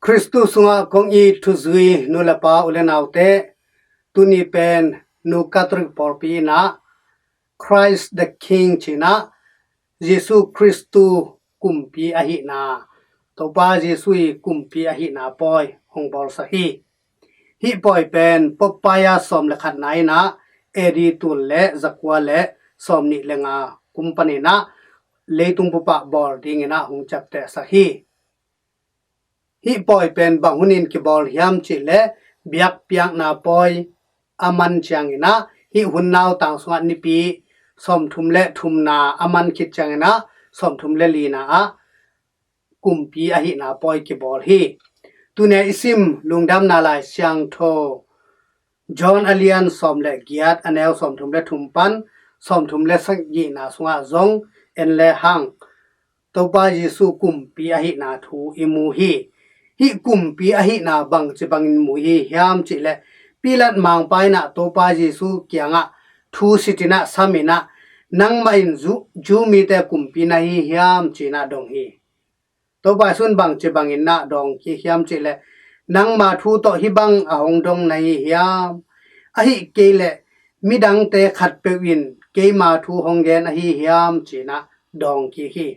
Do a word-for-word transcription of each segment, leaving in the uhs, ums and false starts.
Khristu sungah kong it thuzui nu le pa u le naute, tuni pen Nu Katolik pawlpi inah Christ the King cinah Jesu Khristu kumpi ahihna, Topa Jesu i kumpi ahihna pawi hong bawlsak hi. Hih pawi pen Pope Pius sawm le khatna inah A D tul le zakua le sawm nih le nga kum paninah leitung bupah bawl dinginah hong ciaptehsak hi. Hih pawi pen bang hunin kibawl hiam cihleh biakpiakna pawi a man cianginah hih hun nautang sungah nipi sawmthum le thumna a man khit cianginah sawmthum le lina ah kumpi ahihna pawi kibawl hi. Tuni a i sim Lungdamna Lai Siangtho John a lian sawm le giat a neu sawmthum le thum pan sawmthum le sagihna sungah zong en le hang Topa Jesu kumpi ahihna thu i mu hi. Hih kumpi ahihna bangci bangin mu hi hiam cihleh Pilat mangpa inah Topa Jesu kiangah thu sitinah saminah nangmah in Ju, Jew mite kumpi na hi hiam cinah dong hi. Topa Jesu in bangci bangin na dawng kik hiam cihleh nangma thu tawh hih bang a hong dong na hi hiam? Ahih kei leh midangte khatpeuh in keima thu hong gen ahi hiam cinah dawng kik hi.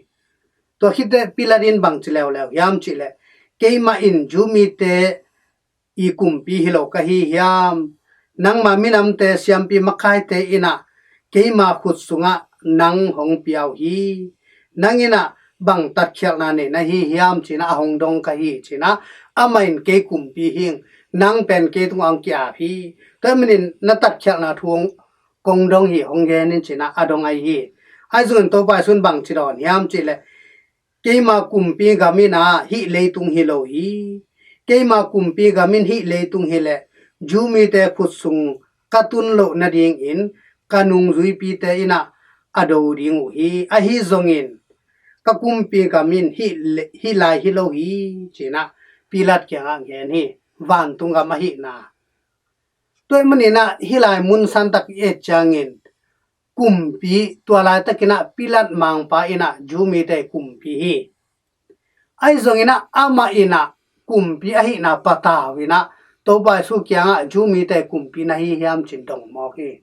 Tua khit teh Pilat in bangci leuleu hiam cihleh keimah in Jew mite i kumpi hi lo ka hi hiam? Nangma minamte siampi makaite inah keima khut sungah nang hong pia uh hi. Nang inah bang tatkhialhna nei na hi hiam cinah a hong dong ka hi cinah amah in kei kumpi hing, nang pen kei tungah hong ki-ap hi. Tua ahih manin na tatkhialhna thu hong kong dong hi, hong gen in cinah a dong ahi hi. Ahi zongin Topa Jesu in bangci dawn hiam cihleh keima kumpi gam inah hih leitung hi lo hi. Keima kumpi gam in hih leitung hileh Jew mite khut sung ka tun loh nadingin ka nungzuipite inah a do ding uh hi. Ahi zongin ka kumpi gam in hih le, hih lai hi lo hi cinah Pilat kiangah gen hi. Vantung gam ahihna. Tua ahih maninah hih lai mun santak i et ciangin kumpi tua laitakinah Pilat mangpa inah Jew mite kumpi hi. Ahi zonginah amah inah kumpi ahihna patau inah Topa Jesu kiangah Jew mite kumpi na hi hiam cin dong mawk hi.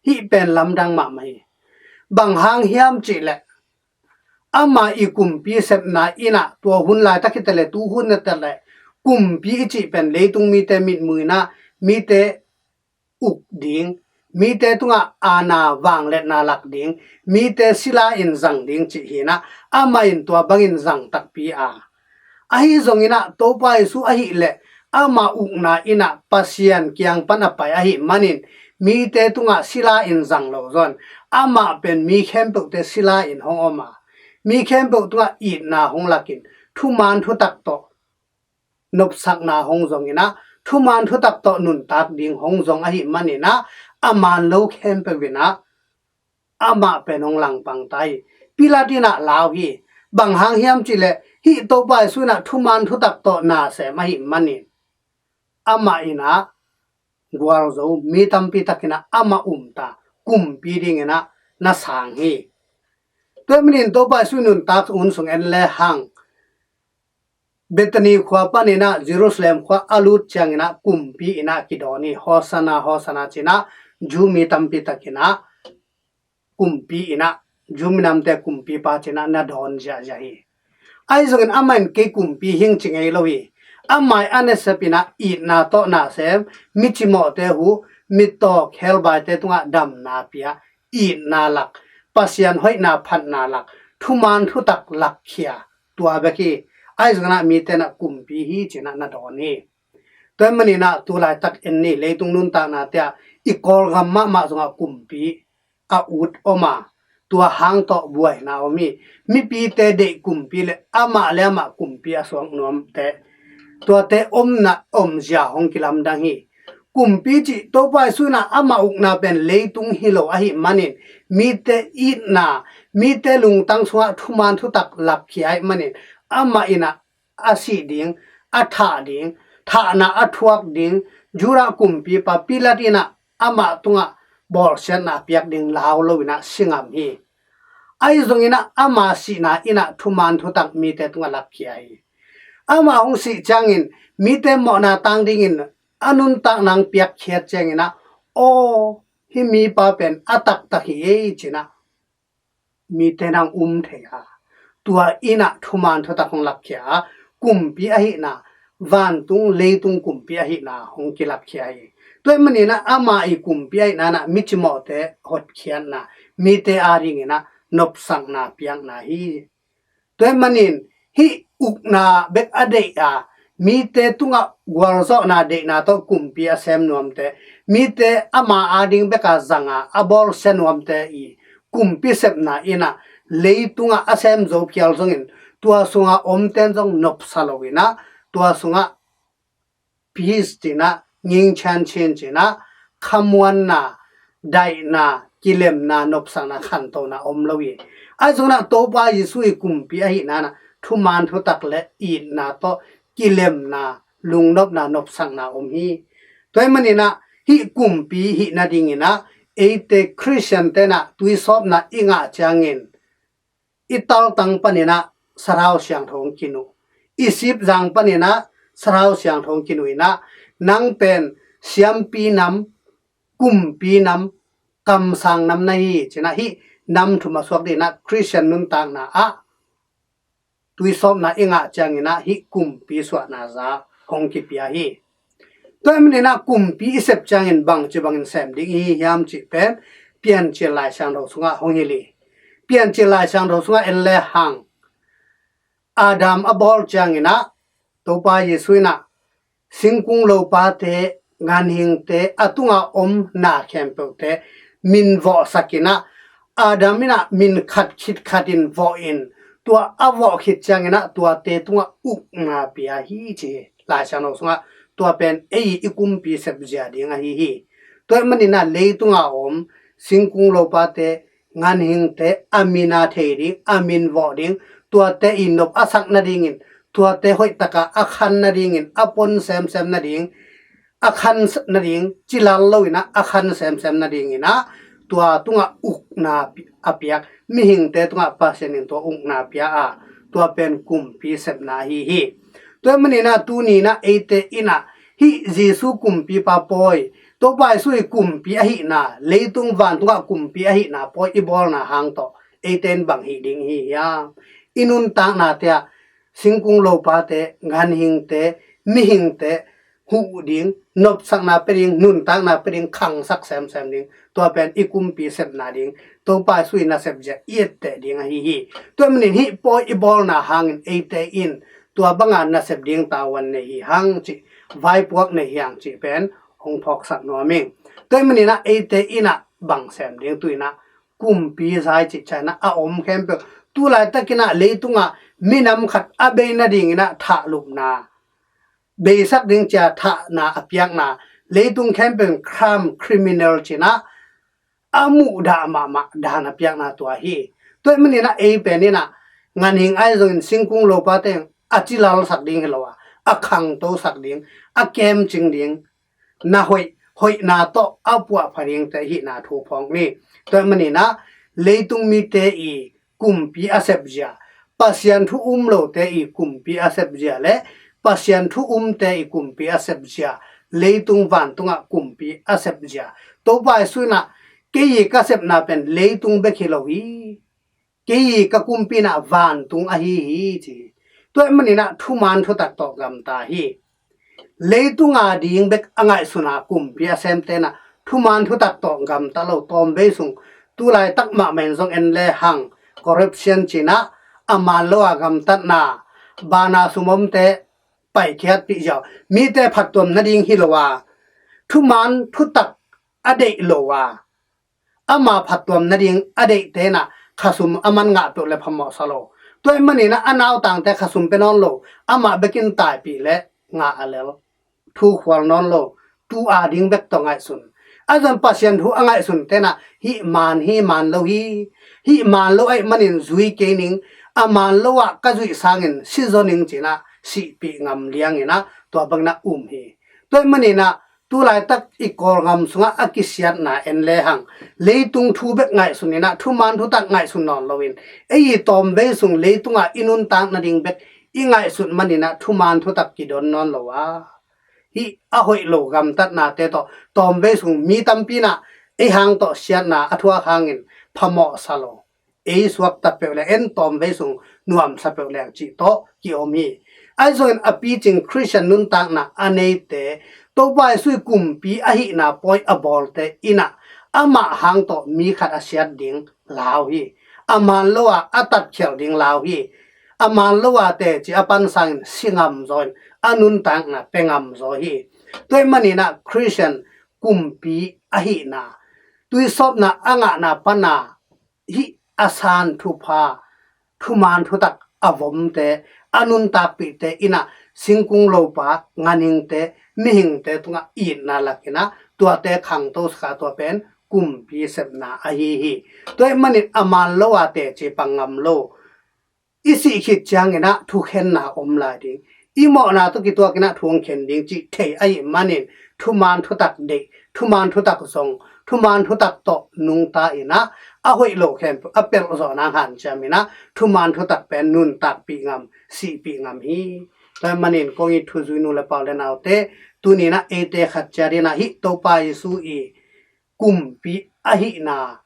Hih pen lamdang mahmah hi. Bang hang hiam cihleh ama i kumpi sepna inah tua hun laitak hi taleh tu hun na taleh kumpi i cih pen leitung mite mitmuh inah mite uk ding, mite tungah aana vangliatna lak ding, mite sila in zang ding cih hinah amah in tua bangin zang takpi a. Ahi zonginah Topa Jesu ahih leh ama ukna inah Pasian kiang pan a pai ahih manin mite tungah sila in zang lo zon amah pen mi khempeuhte sila in hong om a, mi khempeuh tungah itna hong lakin thuman thutak tawh nopsakna hong zonginah thuman thutak tawh nuntak ding hong zong ahih maninah a man lo khempeuh inah amah pen hong langpang ta hi. Pilat inah lau hi. Bang hang hiam cihleh hih Topa Jesu inah thuman thutak tawh nasem ahih manin amah inah gualzo mi tampi takinah amah umta kumpi dinginah na sang hi. Tua ahih manin Topa Jesu nuntak hun sung en le hang Bethany khua paninah Jerusalem khua a lut cianginah kumpi inah kidawn hi. Hosanna, Hosanna cinah Jew mi tampi takinah kumpi inah Jew minamte kumpipa cinah na dawn ziahziah hi. Ahi zongin amah in kei kumpi hing ci ngei lo hi. Amah i a nasep inah itna tawh nasem, mi cimawhte huh, mittaw khebaite tungah damna pia, itna lak, Pasian hoihna phatna lak, thuman thutak lakkhia, tua bek hi. Ahi zonginah mite inah kumpi hi cinah na dawn hi. Tua ahih maninah tu laitak en ni, leitung nuntakna tiah i Kawlgam mahmah zongah kumpi a ut om a, tua hang tawh buaina om hi. Mipite deih kumpi le amah le amah kumpi a suak nuamte tuate omna omzia hong kilamdang hi. Kumpi cih Topa Jesu inah amah ukna pen leitung hi lo ahih manin mite itna, mite lungtang sungah thuman thutak lakkhia ahih manin amah inah a sih ding, a thah ding, thahna a thuak ding, Judah kumpipa Pilat inah amah tungah bawlsiatna a piak ding lau lo inah si ngam hi. Ahi zonginah ama sihna inah thuman thutak mite tungah lakkhia hi. Amah hong sih ciangin mite mawhna tang dingin a nuntakna hong piakkhiat ciangin ah, aw, hih mipa pen a taktak hi ei, ci-in ah mite in ah um thei a, tua in ah thuman thutak hong lakkhia a, kumpi ahihna, vantung leitung kumpi ahihna hong kilakkhia hi. Tua ahih manin ah ama ii kumpi ahihna in ah mi cimawhte hotkhiatna, mite adingin ah nopsakna piakna hi. Tua ahih manin hih ukna bek a deih a, mite tungah gualzawhna deihna tawh kumpi a sem nuamte, mite ama ading bek a zang a, a bawlsia nuamte ii kumpi sepna in ah leitungah a sem zo phial zongin, tua sungah omte in zong nopsa lo in ah, tua sungah peace ci-in ah, ngingchian chin ci-in ah, khamuanna, daihna, kilemna, nopsakna, khantohna om lo hi. Ahi zongin ah Topa Jesuh ii kumpi ahihna in ah thuman thutak le itna tawh kilemna, lungnopna, nopsakna om hi. Tua ahih manin ah hih kumpi hih nadingin ah eite Khristiante in ah tuisawpna i ngah ciangin, i taltang panin ah sathau siangtho hong kin uh, i sipzang panin ah sathau siangtho hong kin uh in ah, nang pen siampi nam, kumpi nam, kamsang nam na hi, ci-in ah hih nam thum a suak dingin ah Khristian nuntakna ah tuisawpna i ngah ciangin ah hih kumpi suahna za hong kipia hi. Tua ahih manin ah kumpi i sep ciangin bangci bangin sem ding i hi hiam cih pen Piancil Lai Siangtho sungah hong hilh hi. Piancil Lai Siangtho sungah en le hang, Adam a bawl ciangin ah Topa Jesuh in ah singkung lopate, ganhingte, a tungah om na khempeuhte min vawhsak in ah, Adam in ah min khat khit khat in vawh in, tua a vawh khit ciangin ah tuate tungah ukna pia hi, ci hi. Lai Siangtho sungah tua pen ei i kumpi sepzia ding ahi hi. Tua ahih manin ah leitungah om singkung lopate, ganhingte a min a thei ding, a min vawh ding, tuate ii nop a sak nadingin, tuate hoih takin a khan nadingin, a pon semsem nading, a khan nading, ci lal lo in ah a khan semsem nadingin ah tua tungah ukna pi-, a piak, mihingte tungah Pasian in tua ukna pia a, tua pen kumpi sepna ahi hi. Tua ahih manin ah tuni in ah eite in ah hih Jesuh kumpipa pawi, Topa Jesuh ii kumpi ahihna, leitung vantungah kumpi ahihna pawi i bawlna hang tawh eite in bang hih ding i hi hiam? I nuntaknate ah singkung lopate, ganhingte, mihingte huh ding, nopsakna pia ding, nuntakna pia ding, khangsak semsem ding, tua pen i kumpi sepna ding, Topa Jesuh ii nasepzia i etteh ding ahi hi. Tua ahih manin hih pawi i bawlna hangin eite in tua banga nasep ding tavuan nei hi hang cih, vaipuak nei hi hang cih pen hong phawksak nuam ing. Tua ahih manin ah eite in ah bang sem ding, tu in ah kumpi zai cih ciangin ah a om khempeuh, tu laitakin ah leitungah minam khat a bei nadingin ah thahlupna, beisak ding ci-a thahna a piakna, leitung khempeuh in crime, criminal ci-in ah a muhdah mahmah dan a piakna tua hi. Tua ahih manin ah ei pen in ah ganhing ahi zongin singkung lopate a ci lalsak ding hi lo a, a khangtosak ding, a kemcing ding, na hoih, hoihna tawh a puahpha dingte hihna thu phawk ni. Tua ahih manin ah leitung mite ii kumpi a sepzia, Pasian thu um lote ii kumpi a sepzia le Pasian thu umte ii kumpi a sepzia, leitung vantungah kumpi a sepzia, Topa Jesuh in ah, kei ii ka sepna pen leitung bek hi lo hi, kei ii ka kumpi in ah vantung ahi hi, ci hi. Tua ahih manin ah thuman thutak tawh gamta hi. Leitung ading bek a ngaihsun a kumpi a semte in ah thuman thutak tawh gamta lo, tawmvei sung, tu laitak mahmah in zong en le hang, corruption ci-in ah a man lo a gamtatna, bana sum omte paikhiatpih ziau, mite phattuam nading hi lo a, thuman thutak a deih lo a, ama phattuam nading a deihte in ah khasum a man ngah peuh le phamawhsa lo. Tua ahih manin ah a nautangte khasum pia nawn lo, amah bekin taipih le ngah a lel, thu khual nawn lo, tu ading bek tawh ngaihsun. A zon Pasian thu a ngaihsunte in ah hih man hi, man lo hi, hih man lo ahih manin zui kei ning, a man lo ah ka zuih sangin si zaw ning ci-in ah sihpih ngam liangin ah tua bangin ah um hi. Tua ahih manin ah tu laitak i Kawlgam sungah a kisiatna en le hang, leitung thu bek ngaihsun in ah, thuman thutak ngaihsun nawn loin, ei ii tawmvei sung leitungah i nuntak nading bek i ngaihsut manin ah thuman thutak kidon nawn lo a, hih a hoih lo gamtatnate tawh tawmvei sung mi tampi in ah ei hang tawh siatna a thuak hangin phamawhsa lo, ei suakta peuh le en tawmvei sung nuamsa peuh leng cih tawh ki-om hi. Ahi zongin a picing Khristian nuntakna a neite, Topa Jesu ih kumpi ahihna pawi a bawlte in ah amah hang tawh mi khat a siat ding lau hi. A man lo a a tatkhialh ding lau hi. A man lo a teci a pan sangin si ngamzaw in a nuntakna pia ngamzaw hi. Tua ahih manin ah Khristian kumpi ahihna, tuisawpna a ngahna pan a hih a san thupha, thuman thutak a vomte, a nuntakpihte in ah singkung lopa, ganhingte, mihingte tungah itna lakin ah tuate khangtosak a, tua pen kumpi sepna ahi hi. Tua ahih manin a man lo a teci pang ngam lo, i sih khit ciangin ah thukhenna om lai ding, i mawhna tawh kituakin ah thu hong khen ding cih thei ahih manin thuman thutak deih, thuman thutak zong, thuman thutak tawh nungta in ah a hoih lo khempeuh a pelh zawh nang hanciam in ah thuman thutak pen nuntakpih ngam, sihpih ngam hi. Tua ahih manin kong it thuzui nu le pa u le naute, tuni in ah eite khat ciat in ah hih Topa Jesu ih kumpi ahihna,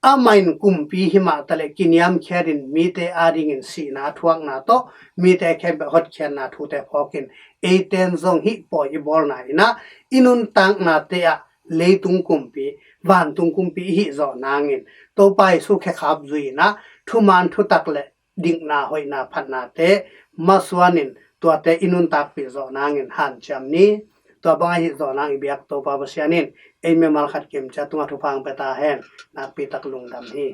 amah in kumpi himah taleh kiniamkhiatin mite adingin sihna a thuakna tawh mite khempeuh hotkhiatna thute phawkin, eiten zong hih pawi i bawlna in ah i nuntaknate ah leitung kumpi, vantung kumpi i hih zawh nangin Topa Jesu khekhap zui in ah thuman thutak le dikna, hoihna, phatnate masuanin tuate i nuntakpih zawh nangin hanciam ni. Tua bang ahih zawh nang i biak Topa Pasian in ei mimal khat kimciat tungah thupha hong pia ta hen. Nakpi tak lungdam hi.